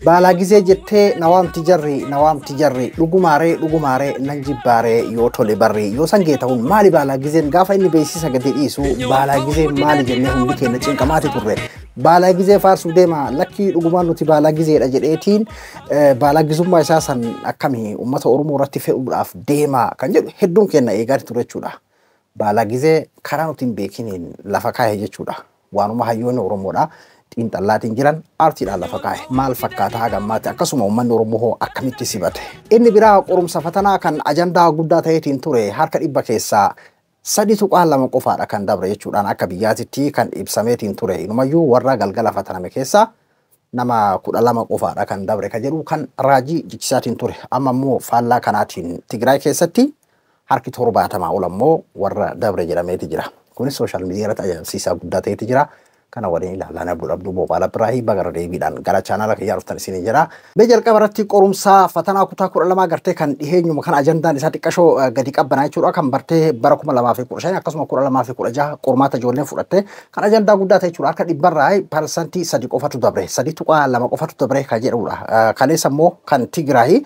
Baalaa jettee nawaamti jarri nawaamti jarri dhugumaaree dhugumaaree nan jibbaaree yoo tole barri yoo sangee ta'uun maali baalaa gizeen gaafa inni beeksisa gadi dhiisu baalaa gizeen maali jennee hundi keenya cinqamaati turre. Baalaa gizee faarsuu deema lakkii dhugumaan nuti baalaa gizeedha jedheetiin baalaa gizummaa isaa san akkamii uummata Oromoo irratti fe'uudhaaf deema kan jedhu hedduun keenya eegaa ture jechuudha. Baalaa gizee karaa nuti hin beekiniin lafa kaa'e jechuudha. Waanuma hayyoonni Oromoodha. Xiinxallaatiin jiran aartiidhaan lafa kaa'e. Maal fakkaata haga ammaatti akkasuma uummanni Oromoo hoo akkamitti sibate? Inni biraa qorumsa fatanaa kan ajandaa guddaa ta'eetiin ture harka 100 keessaa 3.2 qofaadha kan dabre jechuudhaan akka biyyaatitti kan ibsameetiin ture. Inumayyuu warra galgala fataname keessaa nama 12 qofaadha kan dabre kan jedhu kan raajii jechisaatiin ture. Amma immoo faallaa kanaatiin Tigraay keessatti harki 70 ol ammoo warra dabre jedhameeti jira. Kunis sooshaal miidiyaa irratti ajaa'ibsiisaa guddaa ta'eeti jira. Kana waliin ilaalaa na Abduu Boobaala Biraahii bagara deebiidhaan gara chaanaala kiyyaa dhuftan isin jira. Mee jalqaba irratti qorumsaa fatanaa kutaa 12 gartee kan dhiheenyuma kan ajandaan isaa xiqqashoo gadi qabbanaa jechuudha. Kan bartee bara 2015 akkasuma 2016 qormaata ijoolleen fudhatte kan ajandaa guddaa ta'e jechuudha. Harka dhibbarraa 3% qofatu dabre 3.2 qofatu dabre kan jedhudha. Kaleessa immoo kan Tigraayii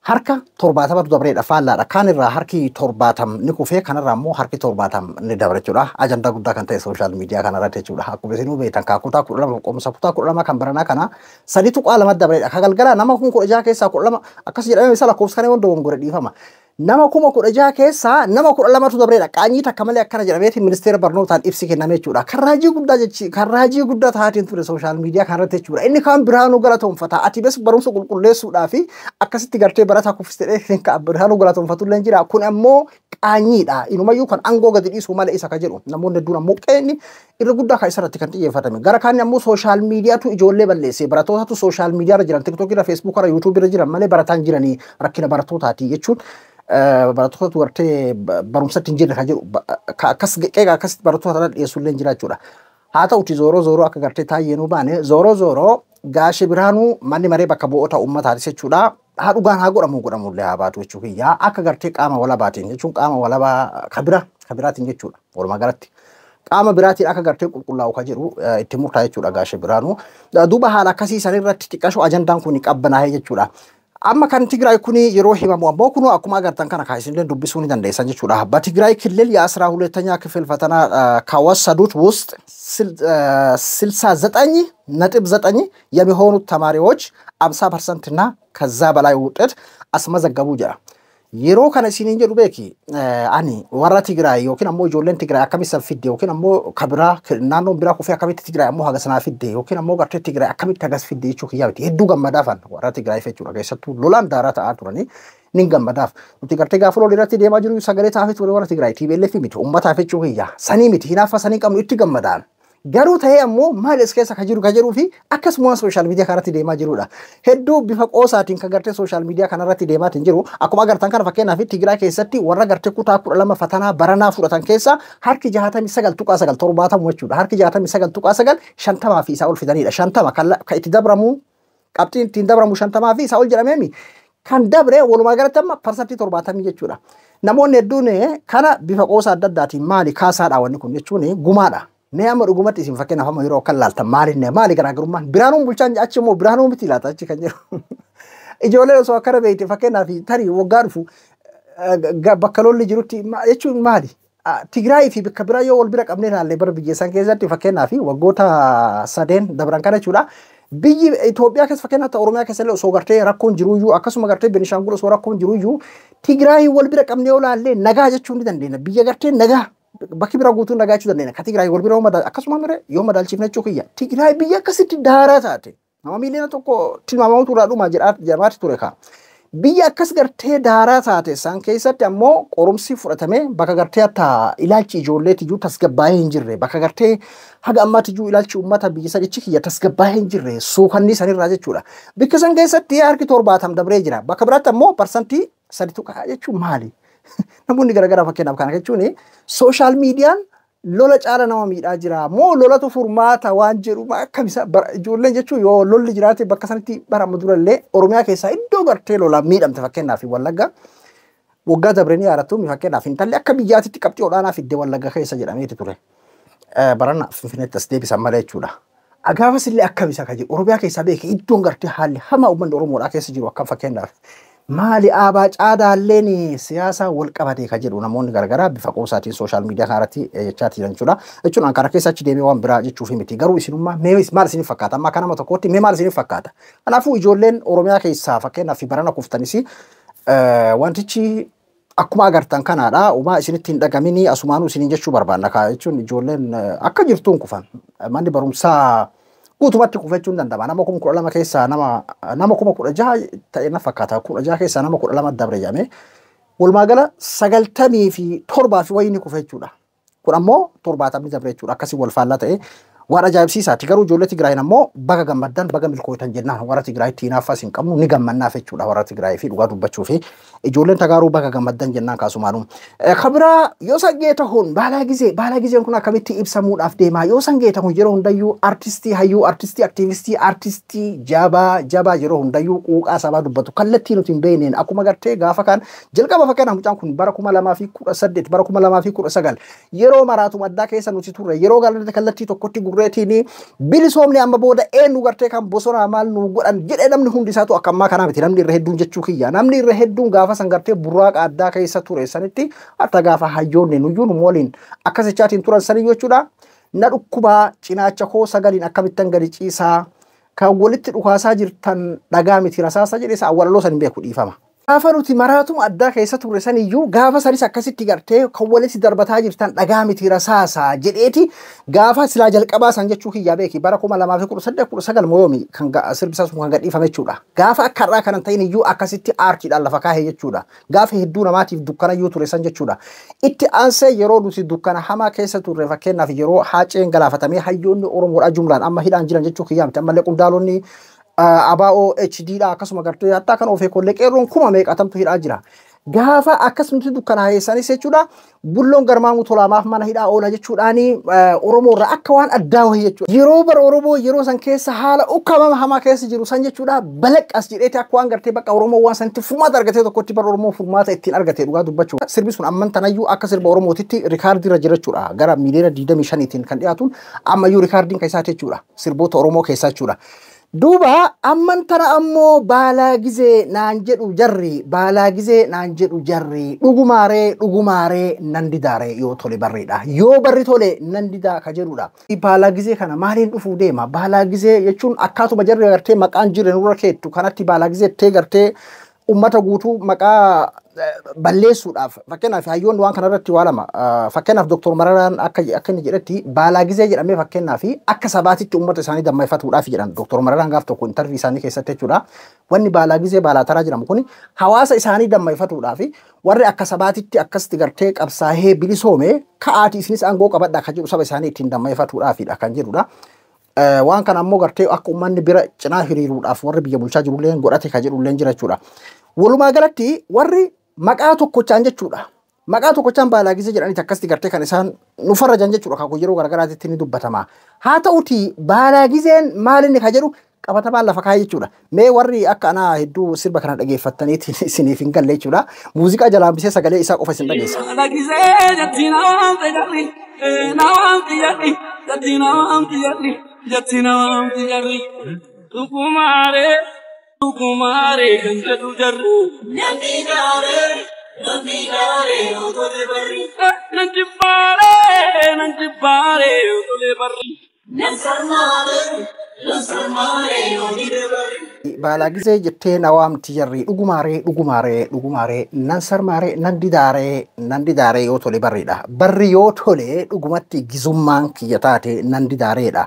harka 70tu dabreedha faallaadha. Kaan irraa harki 70 ni kufee kanarraa immoo harki 70 ni dabre jechuudha. Ajandaa guddaa kan ta'e sooshaal miidiyaa kanarratti jechuudha. Akkuma isinuu beektan kutaa 12 qorumsa kutaa 12 kan baranaa kana 3.2 dabreedha. Ka galgala nama 16,000 keessaa 12 akkas jedhamee isa lakkoofsa kana yoo dogongore dhiifama. Nama 16,000 keessaa nama 12tu dabreedha. Qaanyii takka malee akkana jedhameeti ministeera barnootaan ibsi kenname jechuudha. Kan raajii guddaa jechi kan raajii guddaa taatiin ture sooshaal miidiyaa kanarratti jechuudha. Inni kaan Birhaanuu galatoonfata. Ati bes barumsa qulqulleessuudhaa fi akkasitti gartee barataa kuffistee kan Birhaanuu galatoonfatu illee jira. Kun ammoo qaanyiidha. Inumayyuu kan aangoo gadi dhiisuu malee isa ka jedhu. Namoonni hedduun ammoo qeenni irra guddaa kan isarratti kan xiyyeeffatame. Gara kaan ammoo sooshaal miidiyaatu ijoollee balleesse. Barattootatu sooshaal miidiyaarra jiran TikTok irra, Facebook irra, YouTube irra jiran malee barataan jiranii rakkina barattootaati jechuun barattoota gartee barumsatti hin jirre kan jedhu akkas qeeqa akkasitti barattoota irra dhiyeessu illee jira jechuudha. Haa ta'uti zooroo zooroo akka gartee taayyeenuu baane zooroo zooroo Gaashe Birhaanuu manni maree bakka bu'oota uummataatis jechuudha. Haa dhugaan haa godhamu godhamullee haa baatu jechuu kiyyaa akka gartee qaama walabaatiin jechuun qaama walabaa kabiraatiin jechuudha walumaa galatti. Qaama biraatiin akka gartee qulqullaa'u kan jedhu itti murtaa jechuudha Gaashe Birhaanuu. Duuba haala akkasii sanirratti xiqqashoo ajandaan kun qabbanaa'ee jechuudha. Amma kan Tigraay kun yeroo himamu ammoo kunoo akkuma agartan kana kaa'isinillee dubbisuu ni dandeessan jechuudha. በትግራይ ክልል የ12ኛ ክፍል ፈተና ከወሰዱት ውስጥ 69.9 የሚሆኑት ተማሪዎች 50% እና ከዛ በላይ ውጤት አስመዘገቡ jira. Yeroo kana isiniin jedhu beeki ani warra Tigraay yookiin ammoo ijoolleen Tigraay akkamitti san fidde yookiin ammoo kabiraa naannoon biraa kufee akkamitti Tigraay ammoo hagas naa fidde yookiin ammoo gartee Tigraay akkamitti hagas fidde jechuu kiyyaa miti. Hedduu gammadaafan warra Tigraay jechuudha. Keessattuu lolaan daaraa ta'aa turanii nin gammadaaf. Nuti gartee gaafa lolli irratti deemaa jiru sagalee ta'aaf ture warra Tigraay TPLF miti uummataaf jechuu kiyyaa sanii miti hinaafa sanii qabnu itti gammadaan. Garuu ta'ee ammoo maal as keessa kan jiru kan jedhuu fi akkasuma sooshaal miidiyaa kanarratti deemaa jirudha. Hedduu bifa qoosaatiin kan gartee sooshaal miidiyaa kanarratti deemaatiin jiru. Akkuma agartan kana fakkeenyaaf Tigraay keessatti warra gartee kutaa 12 fatanaa baranaa fudhatan keessaa harki 69.9 70 jechuudha. Harki 69.9 50 fi isaa ol fidanidha. 50 kan itti dabramu qabxiin ittiin dabramu 50 fi isaa ol jedhameemi. Kan dabre walumaa galatti amma 70% jechuudha. Namoonni hedduun kana bifa qoosa adda addaatiin maali kaasaadha wanni kun jechuun gumaadha. Mee amma dhugumatti isin fakkeenyaaf amma yeroo akka laaltan maalinne maali garaagarummaan Birhaanuun bulchaan achi immoo Birhaanuu miti laata achi kan jiru. Ijoolleen osoo akkana beekte fakkeenyaaf tarii waggaa dhufu bakka lolli jirutti jechuun maali? Tigraay fi bakka biraa yoo wal bira qabnee ilaalle bara biyya isaan keessatti fakkeenyaaf waggoota 3 dabran kana jechuudha. Biyyi Itoophiyaa keessa fakkeenyaaf Oromiyaa keessa illee osoo gartee rakkoon jiruyyuu akkasuma gartee Benishaangul osoo rakkoon jiruyyuu Tigraay wal bira qabnee yoo ilaalle nagaa jechuu ni dandeenya. Biyya gartee nagaa bakki bira guutuun nagaa jechuu dandeenya. Ka Tigraay wal bira akkasuma mire yoo madaalchifne jechuu kiyya. Tigraay biyya akkasitti daaraa taate nama miiliyoona 1 tilmaamamutu irraa dhumaa jedhamaati ture kaa. Biyya akkas gartee daaraa taate isaan keessatti ammoo qorumsi fudhatamee bakka gartee hatta ilaalchi ijoolleeti iyyuu tasgabbaa'ee hin jirre bakka gartee haga ammaatti iyyuu ilaalchi uummata biyya sanichi kiyya tasgabbaa'ee hin jirre suukanni sanirraa jechuudha. Bikka san keessatti harki 70 dabree jira. Bakka biraatti ammoo 3% jechuun maali? Namoonni garaagaraa fakkeenyaaf kana jechuun sooshaal miidiyaan lola caala nama miidhaa jira moo lolatu furmaata waan jedhu akkamisa ijoolleen jechuun yoo lolli jiraate bakka sanatti bara amma durallee Oromiyaa keessaa iddoo gartee lolaan miidhamte fakkeenyaaf Wallagga waggaa dabranii yaadattu fakkeenyaaf intalli akka biyyaatitti qabxii olaanaa fidde Wallagga keessa jedhameeti ture. Barana Finfinneetti as deebisan malee jechuudha. Gaafas illee akkam isa kan jedhu Oromiyaa keessaa beeke iddoon gartee haalli hamaa uummanni Oromoodhaa keessa jiru akkam fakkeenyaaf. Maali aabaa caadaalleen siyaasa wal qabatee kan jedhu namoonni garagaraa bifa qoosaatiin social media kanarratti jechaa jiran jechuudha. Jechuun Ankara keessa achi deemee waan biraa jechuuf miti. Garuu isinummaa mee maal isiniif fakkaata? Amma akka nama tokkootti mee maal isiniif fakkaata? Kanaafuu ijoolleen Oromiyaa keessaa fakkeenyaaf barana kuftanis wantichi akkuma agartan kanaadha. Uumaa isinitti hin dhagaminii asumaanuu isiniin jechuu barbaanna. Jechuun ijoolleen akka jirtuun kufan. Manni barumsaa guutumatti kufachuun danda'ama. Nama 12,000 keessaa nama 16,000 ta'e na fakkaata. 16 keessaa nama 12 dabre jedhamee. Walumaa gala 97 fi wayii ni kufe jechuudha. Kun ammoo 70 dabre jechuudha. Akkasii wal faallaa ta'e waan ajaa'ibsiisaati. Garuu ijoollee Tigraayin ammoo baga gammaddan, baga milkootan jennaan. Warra Tigraayitti hinaaffas hin qabnu, ni gammannaaf jechuudha warra Tigraayii fi dhugaa dubbachuu fi ijoolleen Tagaaruu baga gammaddan jennaan kaasumaanuu. Kabiraa yoo sangee ta'uun baalaa gizee, baalaa gizeen kun akkamitti ibsamuudhaaf deema? Yoo sangee ta'uun yeroo hundayyuu artistii hayyuu, artistii aktiivistii, artistii jabaa jabaa yeroo hundayyuu quuqaa sabaa dubbatu kallattii nuti hin beekneen akkuma gartee gaafa kan jalqaba fakkeenyaaf mucaan kun bara 2018, bara 2019 yeroo maraatu addaa keessa nuti turre yeroo galata kallattii tokkotti gurreetiin bilisoomni amma booda eenyu gartee kan bosonaa maal nu godhan jedhee namni hundi isaatu akka ammaa kanaa miti. Namni irra hedduun jechuu kiyya, namni irra hedduun gaafa san gartee burraaqa addaa keessa ture sanitti hatta gaafa hayyoonni nuyyuu nu waliin akkas jechaatiin turan sanii jechuudha. Na dhukkubaa cinaacha koo sagaliin akkamittan gadi ciisaa kan walitti dhukaasaa jirtan dhagaa miti rasaasa jedhee isa awwalaloo san hin beeku dhiifama. Gaafa nuti maraatuma addaa keessa turre saniyyuu gaafa sanis akkasitti gartee kan walitti darbataa jirtan dhagaa miti rasaasa jedheeti gaafa silaa jalqabaa san jechuu kiyyaa beeki bara 2018, 19 mooyoomi kan sirbi isaa sun kan gadhiifame jechuudha. Gaafa akka har'aa kanan ta'in iyyuu akkasitti aartiidhaan lafa kaahee jechuudha. Gaafa hedduu namaatiif dukkana iyyuu ture san jechuudha. Itti aansee yeroo nuti dukkana hamaa keessa turre fakkeenyaaf yeroo Haaceen galaafatamee hayyoonni Oromoodhaa jumlaan amma hidhaan jiran jechuu kiyyaa miti, ammallee qondaalonni ABO HD dha akkasuma gartee hattaa kan of eekollee qeerroon kuma meeqatamtu hidhaa jira. Gaafa akkasumatti dukkana heessanis jechuudha bulloon garmaamuu tolaamaaf mana hidhaa oola jechuudhaani Oromoo irraa akka waan addaa wayii jechuudha. Yeroo bara Oromoo yeroo san keessa haala ukkaamama hamaa keessa jiru san jechuudha balaqqas jedheeti akka waan gartee bakka Oromoo waan sanitti furmaata argatee tokkotti bara Oromoo furmaata ittiin argate dhugaa dubbachuu. Sirbi sun amman tanayyuu akka sirba Oromootitti rikaardii irra jira jechuudha. Gara miiliyoona 25tiin kan dhiyaatuun ammayyuu rikaardiin kan isaati jechuudha. Sirboota Oromoo keessaa jechuudha. Duuba amman tana ammoo baalaa gizee naan jedhu jarri, baalaa gizee naan jedhu jarri, dhugumaaree dhugumaaree nan didaaree yoo tole barreedha. Yoo barri tole nan didaa ka jedhudha. Baalaa gizee kana maaliin dhufuu deema? Baalaa gizee jechuun akkaatuma jarri gartee maqaan jirre nurra keettu kanatti baalaa gizee tee gartee ummata guutuu maqaa balleessuudhaaf fakkeenyaaf hayyoonni waan kanarratti waa lama fakkeenyaaf Dooktor Mararaan akka inni jedhetti baalaa gizee jedhamee fakkeenyaaf akka sabaatitti ummata isaanii dammeeffatuudhaaf jedhan Dooktor Mararaan gaaf tokko intarvii isaanii keessatti jechuudha. Wanni baalaa gizee baalaa taraa jedhamu kun hawaasa isaanii dammeeffatuudhaaf warri akka sabaatitti akkasitti gartee qabsaa'ee bilisoome ka'aati isinis aangoo qabadhaa kan jedhu saba isaanii ittiin dammeeffatuudhaafidha kan jedhudha. Waan kana ammoo gartee akka uummanni bira cinaa hiriiruudhaaf warri biyya bulchaa jirullee godhate kan jedhullee jira jechuudha. Walumaa galatti warri maqaa tokkochaan jechuudha. Maqaa tokkochaan baalaa gizee jedhaniiti akkasitti gartee kan isaan nu farrajan jechuudha. Kan yeroo garaagaraatti ni dubbatama. Haa ta'uti baalaa gizeen maal inni kan jedhu qabatamaan lafa kaa'ee jechuudha. Mee warri akka anaa hedduu sirba kana dhageeffattaniiti isiniif hin galle jechuudha. Muuziqaa jalaan bisee sagalee isaa qofa isin dhageessa. Baalaa gizee jetti namaan fayyadhi, namaan fayyadhi, jetti namaan fayyadhi, jetti namaan fayyadhi. Dhugumaaree dhugumaaree kan jedhu jarri. Namni gaaree namni gaaree otole barri. Nan jibbaaree nan jibbaaree otole barri. Nan sarmaaree nan sarmaaree otole barri. Baalaa gizee jettee na waamti jarri dhugumaaree dhugumaaree dhugumaaree nan sarmaaree nan didaaree nan didaaree yoo tole barriidha. Barri yoo tole dhugumatti gizummaan kiyya taate nan didaareedha.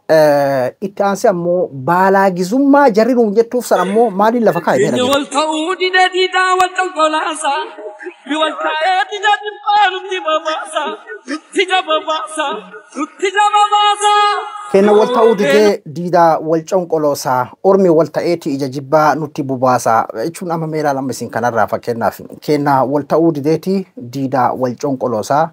Itti aansee ammoo baalaa gizummaa jarri nuun jettuuf san ammoo maaliin lafa kaa'e beela Wal ta'uu dide diidaa wal konkolaasaa. Wal ta'ee dide dhibbaa nutti babaasa. Nutti jababaasa. Nutti jababaasa. Kenna wal ta'uu didee diidaa wal conqoloosaa ormi wal ta'eeti ija jibbaa nutti bubaasaa jechuun amma meelaa lama isin kanarraa fakkeenyaaf kenna wal ta'uu dideeti diidaa wal conqoloosaa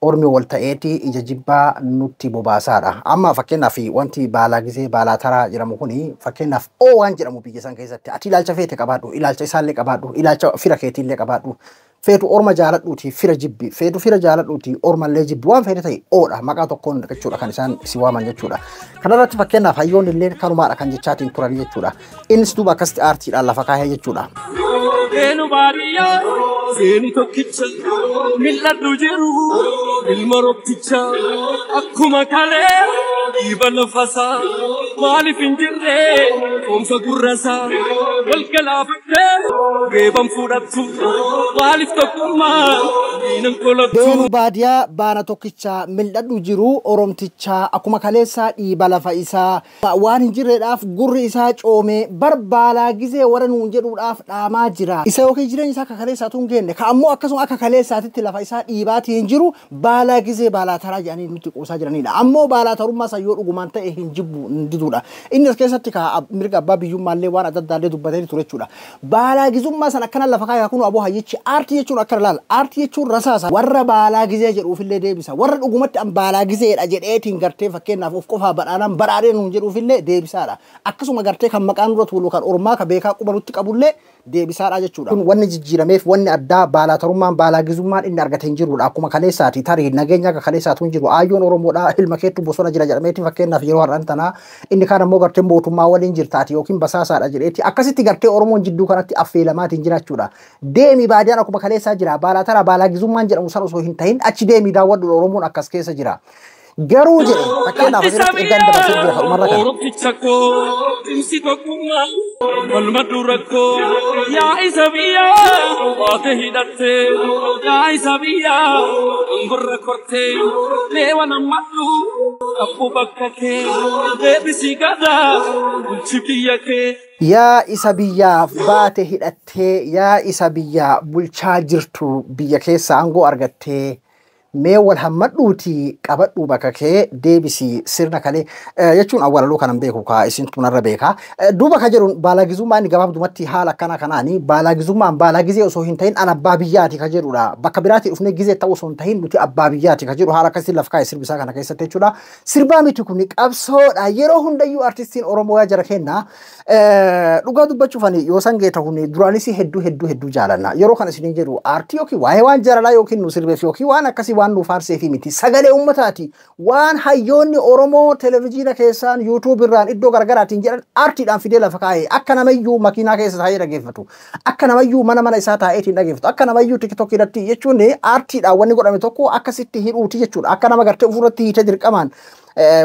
Ormi wal ta'eeti ija jibbaa nutti bobaasaadha. Amma fakkeenyaaf wanti baalaa gizee baalaa taraa jedhamu kuni fakkeenyaaf oo waan jedhamu biyya san keessatti ati ilaalcha feete qabaadhu, ilaalcha isaallee qabaadhu, ilaalcha fira keetiillee qabaadhu. Feetu orma jaaladhuuti fira jibbi, feetu fira jaaladhuuti ormallee jibbi, waan feete ta'e oodha maqaa tokkoon jechuudha kan isaan si waaman jechuudha. Kanarratti fakkeenyaaf hayyoonni illee kanumaadha kan jechaatiin turan jechuudha. Innis duuba akkasitti aartiidhaan lafa kaahee jechuudha. Seenu baadiyyaa seeni tokkicha mil'adhu jiru ilma roobticha akkuma kalee dhiiba lafasaa maaliif hin jirre qoomsa gurrasaa wal galaafattee reeban fudhattu maaliif tokkummaa diinan qolattu. Deemu baadiyaa baana tokkicha mil'adhu jiru oromtichaa akkuma kaleessaa dhiiba lafa isaa waan hin jirreedhaaf gurri isaa coomee barbaalaa gizee warra nuun jedhuudhaaf dhaamaa jira. Isa yookiin jireenya isaa akka kaleessaatu hin geenne ka ammoo akkasuma akka kaleessaatitti lafa isaa dhiibaatii hin jiru baalaa gizee baalaa taraa jedhanii nutti qoosaa jiranidha. Ammoo baalaa tarummaa isaa yoo dhugumaan ta'e hin jibbu hin diduudha. Inni as keessatti ka mirga abbaa biyyummaallee waan adda addaallee dubbatee ture jechuudha. Baalaa gizummaa sana akkana lafa kaayaa kun aboo hayyichi aartii jechuun akkana laala. Aartii jechuun rasaasa. Warra baalaa gizee jedhuufillee deebisa. Warra dhugumatti an baalaa gizeedha jedheetiin gartee fakkeenyaaf of qofaa badhaanaan badhaadhee nuun jedhuufillee deebisaadha. Akkasuma gartee kan maqaan dura tuulu kan ormaa ka beekaa quba nutti qabullee deebisaadha jechuudha. Kun wanni jijjiirameef wanni addaa baalaa tarummaan baalaa gizummaan inni argate hin jirudha. Akkuma kaleessaati tarii nageenya akka kaleessaatu hin jiru. Aayyoon Oromoodha ilma keettu bosona jira jedhameeti fakkeenyaaf yeroo har'aan tanaa inni kaan ammoo gartee mootummaa waliin jirtaati yookiin basaasaadha jedheeti akkasitti gartee Oromoon jidduu kanatti affeelamaatiin jiraachuudha. Deemi baadiyaan akkuma kaleessaa jira. Baalaa taraa baalaa gizummaan jedhamu san osoo hin tahin achi deemi daawwadhu Oromoon akkas keessa jira. Garuu jedhe fakkeenyaaf asirratti ergaan dabarsee jira umarra kana. Oromticha koo cimsi tokkummaa falma dura koo yaa isa biyyaa baate hidhattee yaa isa biyyaa angorra kortee leewa nammadhu qabbu bakka kee deebisii gadaa bulchi biyya kee. Yaa isa biyyaaf baate hidhattee yaa isa biyyaa bulchaa jirtu biyya keessa aangoo argattee mee wal hammadhuuti qabadhu bakka kee deebisii sirna kalee jechuun awwaalaluu kanan beeku kaa isintu narra beekaa. Duuba ka jedhuun baalaagizummaa inni gabaabdumatti haala akkana kanaani baalaagizummaan baalaagizee osoo hin ta'in an abbaa biyyaati ka jedhudha. Bakka biraatii dhufnee gizee ta'uu osoo hin ta'in nuti abbaa biyyaati ka jedhu haala akkasiin laf kaa'e sirbisaa kana keessatti jechuudha. Sirbaa miti kun qabsoodha. Yeroo hundayyuu artistiin Oromoo yaa jara kenna. Dhugaa dubbachuuf ani yoo san geeta kun duraanis hedduu hedduu hedduu jaalanna. Yeroo kana isiniin jedhu aartii yookiin waa'ee waan jaalalaa yookiin nu sirbeef yookiin waan akkasii waan nu faarseefi miti. Sagalee uummataati. Waan hayyoonni Oromoo televezyiina keessaan yuutuub irraan iddoo garaagaraatiin jedhan aartiidhaan fidee lafa kaa'ee akka namayyuu makiinaa keessa taa'ee dhaggeeffatu. Akka namayyuu mana mana isaa taa'eetiin dhaggeeffatu. Akka namayyuu tiktookii irratti jechuun aartiidhaan wanni godhame tokko akkasitti hidhuuti jechuudha. Akka nama gartee ofirratti hiitee dirqamaan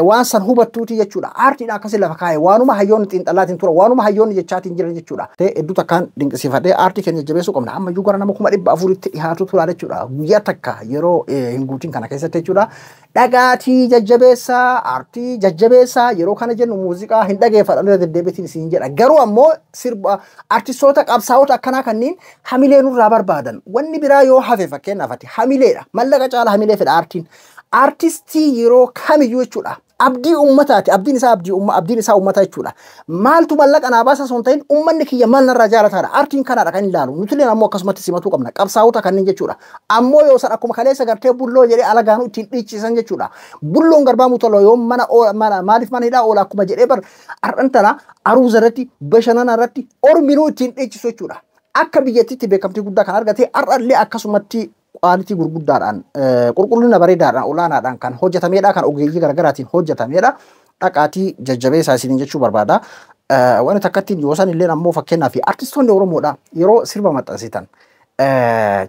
waan san hubattuuti jechuudha. Aartiidhaan akkasii lafa kaa'e waanuma hayyoonni xiinxalaatiin tura waanuma hayyoonni jechaatiin jiran jechuudha. Hedduu takkaan dinqisiifadhee aartii keenya jabeessuu qabna. Ammayyuu gara nama 400,000 dhiyaatu tura jechuudha. Guyyaa takka yeroo hin guutin kana keessatti jechuudha. Dhagaatii jajjabeessaa, aartii jajjabeessaa yeroo kana jennu muuziqaa hin dhageeffadhan irra deddeebiitiin isin jedha. Garuu ammoo sirba artistoota qabsaa'ota akkanaa kanneen hamilee nurraa barbaadan. Wanni biraa yoo hafe fakkeenyaaf ati hamileedha. Mallaqa caala hamilee fedha aartiin. Artistii yeroo kamiyyuu jechuudha. Abdii uummataati. Abdiin isaa abdii umma abdiin isaa uummata jechuudha. Maaltu mallaqa naa baasa osoo hin ta'in uummanni kiyya maal narraa jaalataadha. Aartiin kanaadha kan ilaalu. Nuti illee ammoo akkasumatti simatuu qabna. Qabsaa'ota kanneen jechuudha. Ammoo yoo san akkuma kaleessa gartee bulloo jedhee alagaanuu ittiin dhiichisan jechuudha. Bulloon garbaa mutoloo yoo mana mana maaliif mana hidhaa oola akkuma jedhee bar har'an tana aruuza irratti bashannana irratti orminuu ittiin dhiichisu jechuudha. Akka biyyattiitti beekamtii guddaa kan argate har'allee akkasumatti quality gurguddaadhaan qulqullina bareedaadhaan olaanaadhaan kan hojjetamedha kan ogeeyyii garaagaraatiin hojjetamedha. Dhaqaatii jajjabeessaa isiniin jechuu barbaada. Wanti takkattiin yoo san illee ammoo fakkeenyaaf artistoonni Oromoodha yeroo sirba maxxansitan.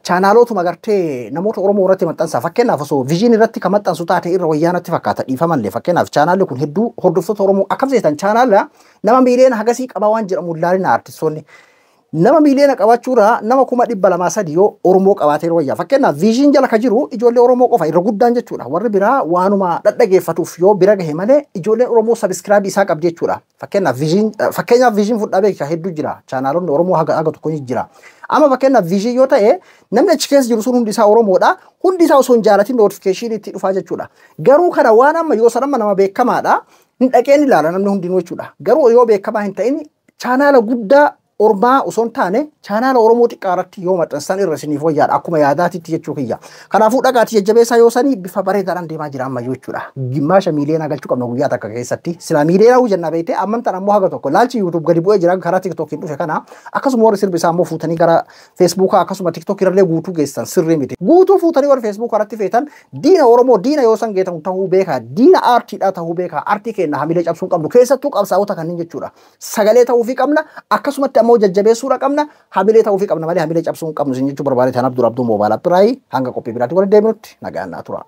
Chaanaalootuma gartee namoota Oromoo irratti maxxansa fakkeenyaaf osoo viizhinii irratti kan maxxansu taate irra wayyaanatti fakkaata dhiifamallee fakkeenyaaf chaanaalli kun hedduu hordoftoota Oromoo akkam seetan chaanaala nama miiliyoona hagasii qabaa waan jedhamu ilaalina artistoonni. Nama miiliyoona qabaachuurraa nama 203,000 yoo Oromoo qabaatee wayyaa. Fakkeenyaaf viizhiin jala ka jiru ijoollee Oromoo qofa irra guddaan jechuudha. Warri biraa waanuma dhadhageeffatuuf yoo bira gahe malee ijoolleen Oromoo sabiskiraabii isaa qabdi jechuudha. Fakkeenyaaf viizhiin fudhaa beekaa hedduu jira. Chaanaalonni Oromoo haga tokko ni jira. Amma fakkeenyaaf viizhii yoo ta'e namni achi keessa jiru sun hundi isaa Oromoodha. Hundi isaa osoo hin jaalatin notifikashinii itti dhufaa jechuudha. Garuu kana waan amma yoo san amma nama beekamaadha. Hin dhaqeen ilaala namni hundinuu jechuudha. Garuu yoo beekamaa hin ta'in chaanaala guddaa Ormaa osoo hin taane chaanaala Oromoo xiqqaa irratti yoo maxxansan irra isiniif wayyaadha akkuma yaadaatitti jechuu kiyya. Kanaafuu dhaqaatii jajjabeessaa yoo sanii bifa bareedaadhaan deemaa jira ammayyuu jechuudha. Gimmaasha miiliyoona galchuu qabna guyyaa takka keessatti. Silaa miiliyoona jennaa beekte ammantan ammoo haga tokko laalchi YouTube gadi bu'ee jira karaa TikTokiin dhufe kana akkasuma warri sirbi isaa ammoo fuutanii gara Facebookaa akkasuma TikTok irrallee guutuu geessan sirrii miti. Guutuu fuutanii warri Facebook irratti feetan diina Oromoo diina yoo san geetamu ta'uu beekaa, diina aartiidhaa ta'uu beekaa, aartii keenya hamilee cabsuu hin qabnu keessattuu qabsaa'ota kanneen jechuudha. Sagalee ta'uufii qabna akkasumatti ammoo jajjabeessuudha qabna hamilee ta'uufii qabna malee hamilee cabsuu hin qabnu isin jechuu barbaade. Tanaaf dura Abduu Moobaayil Appiraayi hanga qophii biraatti walitti deebinutti nagaan naa tura.